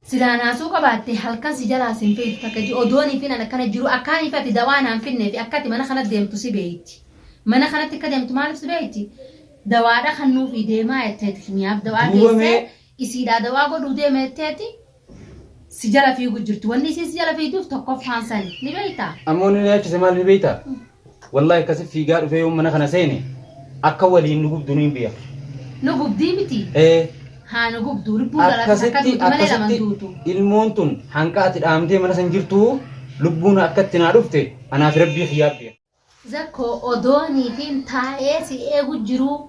Silaa naasuu qabaatte halkan si jalaa sin fiigdu takka ji odoonii fi nan akkana jiru akkaanii fi ati dawaa naan finnee fi akka ati mana kana deemtu si beeyti. Mana kanatti akka deemtu maaliif si beeyti? Dawaadha kan nuufii deemaa jetteeti kimiyaaf dawaa Duuba geessee mee isiidhaa dawaa godhuu deema jetteeti si jala fiigu jirti. Wanni isiin si jala fiigduuf tokkoffaan sani ni beeytaa? Amma wanni na yaachise maal ni beektaa? Wallahi akkasi fiigaa dhufee yoo mana kana seene akka waliin nu gubdu niin beeka. Nu gubdii miti? Ee. Haa nu gubdu. Lubbuun dhalate takka Akkasitti duuti malee laman akkasitti duutu. ilmoon tun hanqa ati dhaamtee mana san jirtu lubbuun akka itti naa dhufte anaaf rabbii kiyyaa beeka. Zakkoo odooniifiin taa'ee si eegu jiruu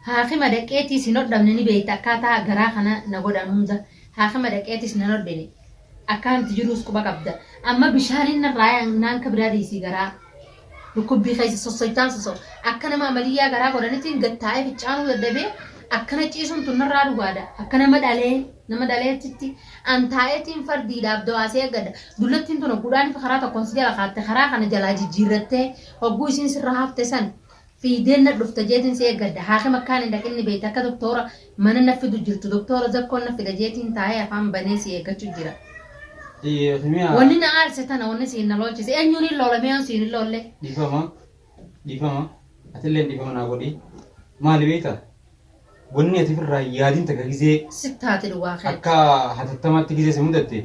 haakima dhaqeetiis hin hodhamne ni beekta akkaataa garaa kana na godhan hunda haakima dhaqeetiis nan hodhine akkaan itti jiruus quba qabda amma bishaaniin narraa naanka biraa dhiisii garaa dhukkubbii keessa sossoitaan soso akka nama amaliyyaa garaa godhanitiin gad taa'ee ficcaanuu dadhabee akkana ciisuun tun narraa dhugaadha akka nama dhalee nama dhaleetitti an taa'eetiin fardiidhaaf dawaasee eeggadha dullattiin tun hogguudhaan ifa karaa tokkoon si jala kaatte karaa kana jalaa jijjiirrattee hogguu isiin sirra hafte san fiideen na dhufta jeetiin si eeggadha haakima akkaan hin dhaqinni beekta akka doktoora mana na fidu jirtu doktoora zakkoon na fida jeetiin taa'ee afaan banee si eeggachuu jira. Kimiyaa Wanni na aarse tana wanni siin na lolchise eenyuun hin loole mee siin hin lolle. Dhiifama dhiifama atillee dhiifama naa godhi maali beektaa wanni ati ofirraa hin yaadin takka gizee Sittaati dhugaa kee. akka hatattamaatti gizee si mudatte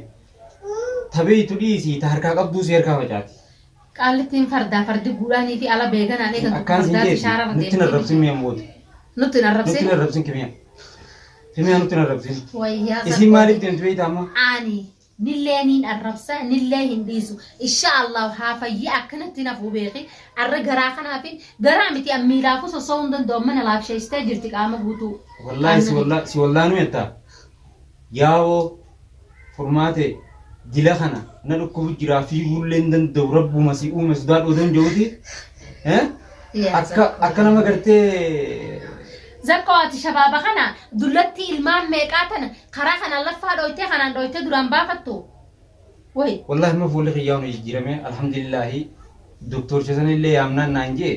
tabeeytu dhiisii ta harkaa qabduu si harkaa facaati. Qaallittiin fardaa fardi guudhaanii fi ala beeganaan eegantu Akkaan siin fardaati jeeti shaararra nutti hin deemtee arrabsin mi'a moote. Nutti hin Nutti arrabsin. hin arrabsin kimiyaa. Kimiyaa nutti hin arrabsin. Wayyaa Isiin maaliif deemti beektaa amma? Ani nillee niin arrabsa nillee hin dhiisu. Insha Allah haa fayyee akkanatti hin hafuu beeki. Arra garaa kanaafin garaa miti an miilaafuu sosso'uu hin danda'u amma na laafsheessitee jirti qaama guutuu. Wallaahi si wallaa si wallaanuu jettaa. Yaaboo Furmaate dila kana na dhukkubu jiraa fiiguullee hin danda'u rabbuma si uume sodaadhu odoon jedhuuti. Eh? Yaa Akka Zakkoo. akka nama gartee Zakkoo ati shabaaba kana dullattii ilmaan meeqaa tana karaa kanaan laffaa dhooytee kanaan dhooytee duraan baafattu. Wayi. Wallahi amma fuulli kiyyaa hunda jijjiirame alhamdulillaahi doktoricha sanillee yaamnaan naan jee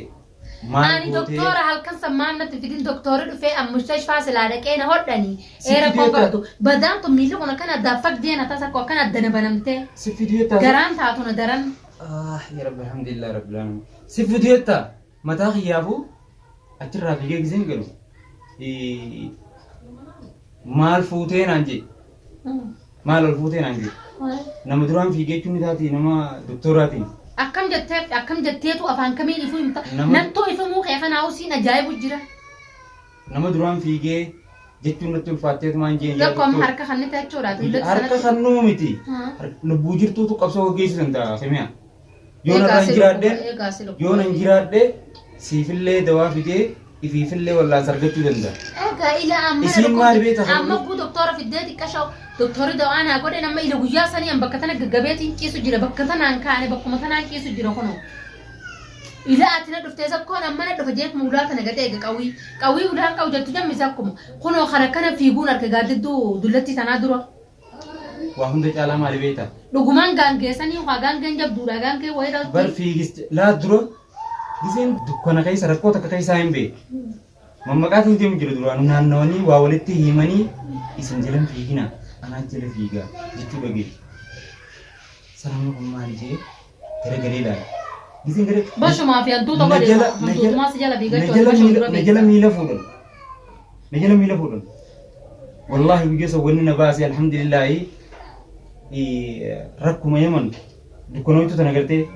maal Ani gootee doktora halkan san maal natti fidin doktorri dhufee an mustashfaa silaa dhaqee na hodhani Si ee rakkoon fiduu qabdu badaan tun miilli kun akkana addaan fagdee na tasa koo akkana addana banamtee si fiduu jettaa garaan taatu na daran. Ah ya rabbi alhamdulillah rabbil alamin si fiduu jettaa mataa kiyyaafuu achirraa fiigee giseen galu eh, maal fuutee naan jee Maal ol fuutee naan jedhe. Nama duraan fiigee jechuun ni taati nama doktoraatiin. Akkam jettee akkam jetteetu afaan kamiin ifuu himta Nama- nattuu ifamuu kee kanaa usiin ajaa'ibu jira. Nama duraan fiigee jechuun natti ulfaatteetumaan jeen yaa Tokko amma doktor. harka kannite jechuudha. Dullatti Harka sanatti. kannuu miti. Haa. Lubbuu jirtuutu qabsoo gaggeessuu danda'a Kimiyaa. Yoo Eegaa narraa hin si jiraadhe lubbu- eegaa si lubbu- yoo nan jiraadhe siifillee dawaa fidee ifiifillee wallaansa argachuu danda'a. Egaa ila amma Isiin maal beekta kan amma guu doktora fiddee xiqqasho doktorri dawaa naa godhe amma ila guyyaa sanii an bakka tana gaggabeetiin ciisu jira bakka tanaan kaane bakkuma tanaan ciisu jira kunoo. Ila ati na dhuftee sakkoon amma na dhufa jeetuma ulaa tana gatee eega qawwii qawwii ulaan qabu jettu jammi sakkuma kunoo kana kana fiiguun arge gaaddidduu dullattii tanaa dura. Waa hunda caalaa maali beekta? Dhugumaan gaangeessanii haa gaangeen jabduudha gaangeen wayii Bar dhalti. fiigiste laa dura giseen dukkana keessa rakkoo takka keessaa hin bee. Mammaqaatiin deemu jira duraanu naannawanii waa walitti himanii isin jalan fiigina anaa jala fiigaa jechuu dhageessu. Sanamni kun maali jee garagalee ilaala. Giseen gara Bashumaa fi hantuuta na godhe jala na jala hantuutumaa si jala na fiigachuu jala bashuma miila dura na jala fiigta. miila fuudhan. Na jala miila fuudhan. Wallaahi guyyaa san wanni na baase alhamdulillaahi rakkuma yaman dukkanooytu tana gartee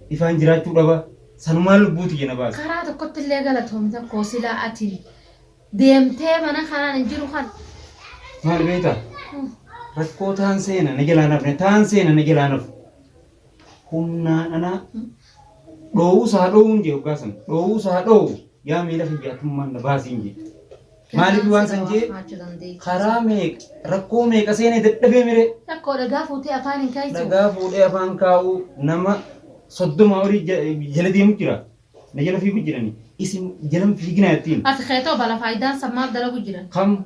ifaan jiraachuu dhaba sanumaan lubbuu tiyya na baase. Karaa tokkotti illee galatoomi tokko silaa ati deemtee mana kanaan hin jiru kan. Maal beektaa? Rakkoo taan seena na jalaa nafne taan seena na jalaa nafu. Humnaan anaa dhoowuu isaa dhoowuun jee hoggaa san dhoowuu isaa dhoowuu yaa miila kiyya atummaan na baasiin jee. Maaliif waan san jee karaa meeqa rakkoo meeqa seenee dadhabee miree. Rakkoo dhagaa fuutee afaan hin kaaytu. Dhagaa fuudhee afaan kaa'uu nama 30 olii jala deemu jira. Na jala fiigu jirani. Isin jalan fiiginaa jettiin. Ati keetoo bala faayidaan san maal dalagu jiran? Kam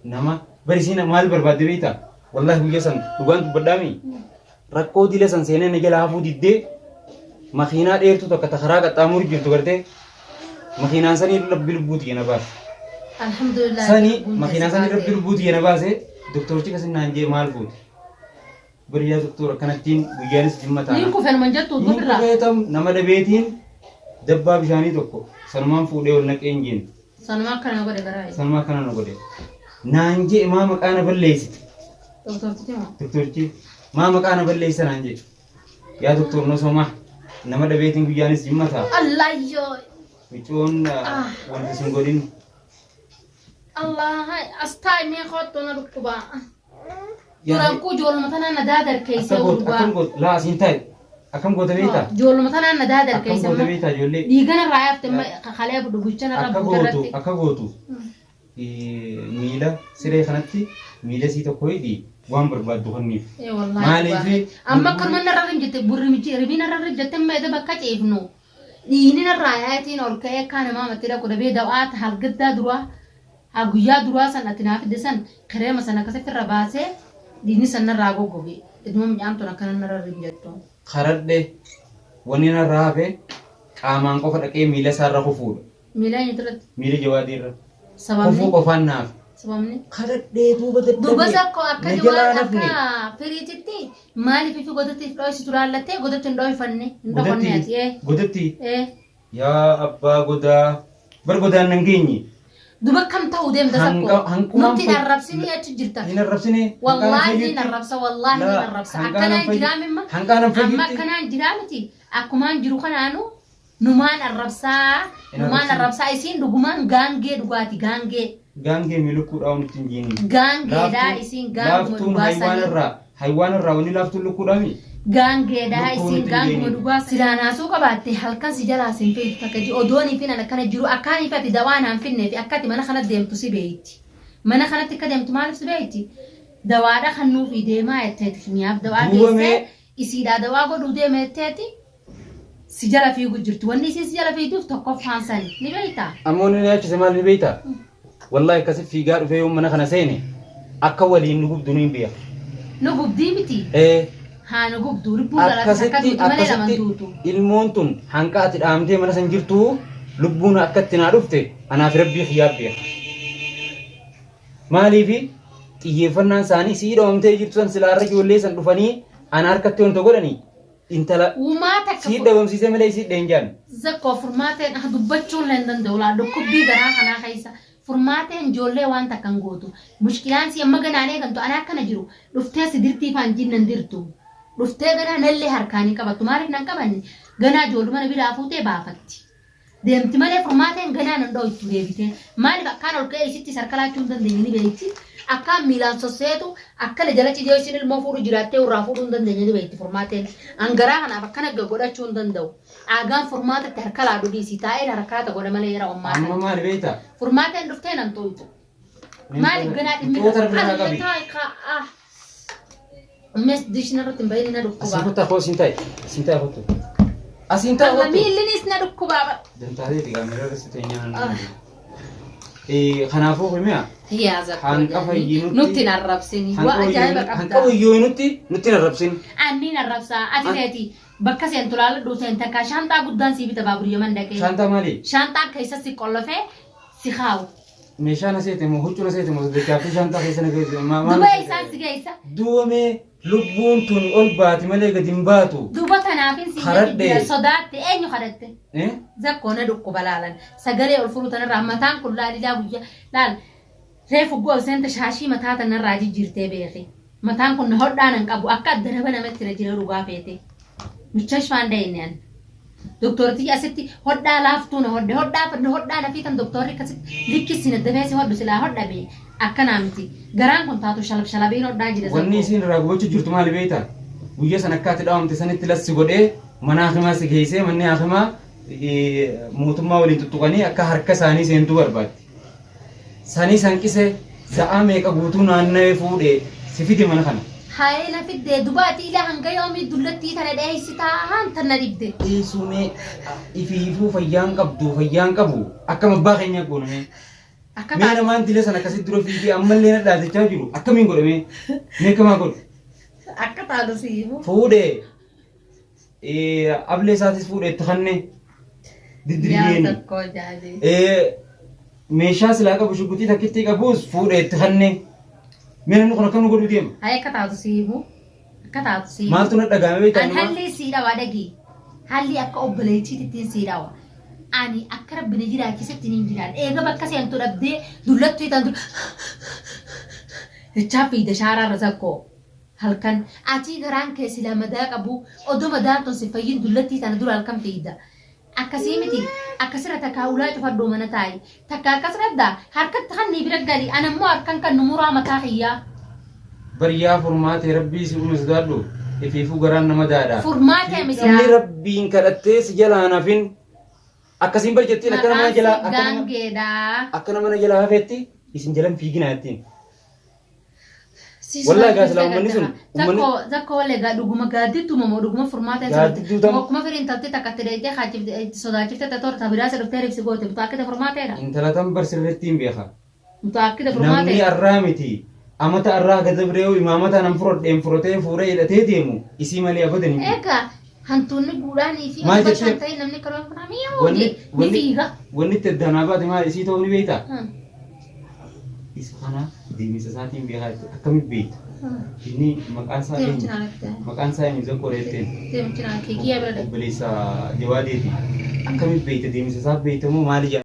nama bari isiin maal barbaadde beektaa? Wallaahi guyyaa san dhugaan dubbadhaami. Rakkoo dila san seenee na jala hafuu diddee makiinaa dheertuu takka ta karaa qaxxaamuru jirtu gartee makiinaan sanii rabbi lubbuu tiyya na baase. Alhamdulillah. Sanii makiinaan sanii rabbi lubbuu tiyya na baase. Doktorichi kasin naan jee maal fuute? Bari yaa doktor akkanattiin guyyaanis jimma taana. Niin kufe numan jettu Niin ofirraa. kufeetam nama dhabeetiin dabbaa bishaanii tokko sanumaan fuudhee ol naqee hin jeen. Sanuma akkana godhe garaa. Sanumaa akkana na godhe. Naan jee maa maqaa na balleessite? Doktortichi moo? Doktorichi maa maqaa na balleessa naan jee. Yaa doktor no somaa nama dhabeetiin guyyaanis jimma ta'a. Allayyoo. Micoon wanti sin godhin. Allah as taa'e mee kottu na dhukkuba. Duraan kuu ijoolluma tanaan na daadarkeessee Akkam gootu dhugaa. akkam gootu laa asiin taa'e akkam goota beektaa? Ijoolluma tanaan na Akkam daadarkeesse goota amma. beektaa ijoollee? Dhiigana irraa yaafte amma kakalee dhuguchana irra Akka buute gootu irratti. akka gootu miila siree kanatti miila sii tokko hidhi waan barbaaddu kenniif. Ee wallaahi Maaliif? dhugaa. Amma akkanuma narra rinjette burrimichi ribiin narra rinjette amma edda bakka ciifnu. Dhiigni narraa yaatiin ol ka'ee akka namaa matti dhaqu dhabee dawaa halgaddaa duraa haa guyyaa duraa san ati naa fidde san kireema san akkasitti irra baasee dhiigni san narraa goggoge. Iduma mucaan tun akkana narra rinjettu. Karadhe wanni narraa hafe qaamaan qofa dhaqee miila isaarra kufuudha. Miila eenyutu irratti? Miila jawaadii irra. Kufuu Sababni? qofaan naaf. Sababni? Kadhadhee duuba dadhabee. Duuba sakko akka Na jalaa jawaad nafne. akka firiititti maaliif ifi godatti if dho'isitu laallattee godatti hin dho'ifanne hin dhofanne ati ee Godatti. ee Yaa abbaa godaa. Bar godaan nan geenye. Duba kam ta'uu deemta sakko Hanqumaan nutti hin arrabsinii achi jirta. Hin arrabsine. Wallaahi hin arrabsa wallaahi hin arrabsa akkanaan jiraamimma Hanqaanan amma fayyutti. akkanaan jiraamiti akkumaan jiru kanaanu numaan arrabsaa Hin numaan arrabsin. arrabsaa isiin dhugumaan gaangee dhugaati gaangee Gaangee miilukkuudhaa wanti hin jeenye. gaangeedhaa isiin gaanguma Laaftuun dhugaa haywaan sanii. irraa haywaan irraa wanni laaftuun lukkuudhaami. Gaangeedhaa Lukkuun isiin itti gaanguma hin dhugaa silaa naasuu qabaatte halkan si jalaa sin feetu takka ji odoonii fi nan akkana jiru akkaanii fi ati dawaa naan finnee fi akka ati mana kana deemtu si beeyti. Mana kanatti akka deemtu maaliif si beeyti? Dawaadha kan nuufii deemaa jetteeti kimiyaaf dawaa Duuba geessee mee- isiidhaa dawaa godhuu deema jetteeti si jala fiigu jirti. Wanni isiin si jala fiiguuf tokkoffaan sani ni beektaa? Ammoo inni na yaachise maal ni beektaa? Wallaahi akkasi fiigaa dhufee yoo mana kana seene akka waliin nu gubdu ni beeka. Nu gubdii miti. Ee Haa nu gubdu lubbuun dhalate takka akkasitti duutu malee lama akkasitti duutu. ilmoon tun hanqa ati dhaamtee mana san jirtu lubbuun akka itti naa dhufte anaaf rabbii kiyyaa beeka. Maaliifi xiyyeeffannaan isaanii sii dhoomtee jirtu san silaarra ijoollee san dhufanii ana harkatti wanta godhanii intala Uumaa takka sii dhabamsiisee malee sii dheenjaan. Zakkoo furmaateen ah dubbachuun hin danda'u laa dhukkubbii garaa kanaa keessa furmaateen ijoollee waan takka hin gootu. Mushkilaan si amma ganaan eegantu ana akkana jiru dhuftee si dirtii faan jinnan dirtu. Dhuftee ganaa nallee harkaan hin qabattu maaliif nan qabanne ganaa ijoolluma na biraa fuutee baafatti. Deemti malee furmaateen ganaa nan dhoytu deebitee. Maaliif akkaan ol ka'ee isitti sarka laachuu hin dandeenye ni beekti. Akkaan miilaan sosseetu akkana jala cidee isin ilmoo fuudhu jiraattee irraa fuudhuu hin dandeenye ni beekti furmaateen. An garaa kanaaf akkana godhachuu hin danda'u. Aagaan furmaatatti harka laadhu dhiisii taa'een harkaata godha malee yeroo ammaa Amma kana. maali beektaa? Furmaateen dhuftee nan xooytu. Maaliif ganaa dhimmi Micoota irraa qabi. Ammas diishina irratti hin bahin na Asiin dhukkubaa. kottaa koo asiin taa'i. Asiin taa'i kottu. Asiin taa'i Amma kottu. miillinis na dhukkubaa bara. Dantaateeti kaameeraa irratti teenyaan. Kanaafuu himiya. Yaa Zakkoo Hanqa fayyinutti- nutti hin arrabsini. Waa ajaa'iba Hanqa qabda. wayyoinutti nutti hin arrabsin. Anni hin arrabsaa. Ati teeti bakka seentu laaladhu seen takka shaanxaa guddaan sii bita baabur yaman dhaqee. Shaantaa maali? Shaanxaa keessa si qollofee si kaawu. Meeshaan aseete moo huccuun aseete moo dachaaftuu shaantaa keessa na geesse maal? Duba isaan si geessa. Duubamee lubbuun tun ol baati malee gadi hin baatu. Duba tanaafin si Kadhadhe. jedhu sodaatte eenyu kadhatte? Eh? Zakkoo na dhukkuba laalan. Sagalee ol furuu tanarraa mataan kun laalilaa guyyaa laal. Reefu gu'a seenta shaashii mataa tanarraa jijjiirtee beeki. Mataan kun na hodhaa nan qabu akka adda nama namatti na jira dhugaa feete. Muchashfaan da'inni an. Doktortii asitti hodhaa laaftuu na hodhe hodhaa hodhaa na fiitan doktorri akkasitti likkisi na dafee si hodhu silaa hodhame akkanaa miti. Garaan kun taatu shalab shalabiin hodhaa jira. Wanni isiin irraa gubachuu jirtu maali beektaa? Guyyaa san akka ati dhaawamte sanitti lassi godhee mana hakimaa si geessee manni hakimaa mootummaa waliin tuttuqanii akka harka isaanii seentuu barbaaddi. Sanis hanqise za'aa meeqa guutuu naannawee fuudhee si fide mana kana. Haayee na fiddee dubaati ilaa hanga yoomii dullattii tana dheessitaa haan na dhibde. Dhiisuu mee ifiifuu fayyaan qabdu fayyaan qabu akkam abbaa keenya goona mee. Akka Mee taate namaan dila sana akkasitti dura fiigee ammallee na dhaadachaa jiru akkamiin godhe mee mee akkamaa godhu. Akka taatu si himu. Fuudhee ablee isaatis fuudhee itti kanne Yaa diddirgeen. tokko jaalee. Meeshaa silaa qabu shuguxii takkittii qabus fuudhee itti kanne. Mee namni kun akkam nu godhuu deema? Hayi akka taatu si himu. Akka taatu si himu. Maaltu na dhaga'ame beektaa? An hallii sii dhawa dhagi. Hallii akka obboleettiitti sii dhawa. Ani akka rabbi na jiraachisetti niin jiraadha. Eega bakka seentu dhabdee dullattuu itaan dur jechaa fiida shaaraarra zakkoo. Halkan atii garaan kee silaa madaa qabu odoo madaan tun si fayyin dullattii tana dura halkan fiida. Akkasii miti akkasirra takkaa ulaa cufadhuu mana taa'i. Takka akkas dhabdaa harkatti kannii bira gali ana immoo harkan kan nu muraa mataa kiyyaa. Bar yaa furmaatee rabbii si uume sodaadhu ifiifuu garaan nama daadha. Furmaatee miti Inni rabbiin kadhattee si jalaa hafin akkasiin bar jettiin akka nama Maqaan jalaa si akka nama gaangeedha. akka nama jalaa hafetti isin jalan fiiginaa jettiin. Si Wallahi gaa sodaachifte silaa uummanni sun gartee uummanni Zakko zakko wallee gaa dhuguma gaaddiddu moo dhuguma furmaata Gaaddidduu tam- Akkuma firiin tattee takka itti dheeytee kaachifte sodaachifte toora ta biraa si dhuftee ribsi goote mutaakkida furmaateedha. Intala tan bar sirriitti hin beeka. Mutaakkida Namni furmaateedha. arraa miti amata arraa gada bireewu imaamata nan furodheen furotee fuuree hidhatee deemu isii malee abadan hin jiru. Egaa hantuunni guudhaanii fi Maal osoo jettee? shan ta'e namni karaa kanaa mi'aawu Wanni ni wanni fiiga. wanni itti addaanaa baate maal isii ta'uu ni beektaa? Hmm. Isa kana deemsa isaatiin beekaa jechuudha. Akkamitti beekta? Inni maqaan isaa Deemu eenyu? cinaa lakkee. Maqaan isaa eenyu Zakkoo jetteen? Deemu cinaa kee kiyyaa bira dhaqe. Obboleessa Jawaadeeti. Akkamitti beekta? Deemsa isaa beekta moo maali jedha?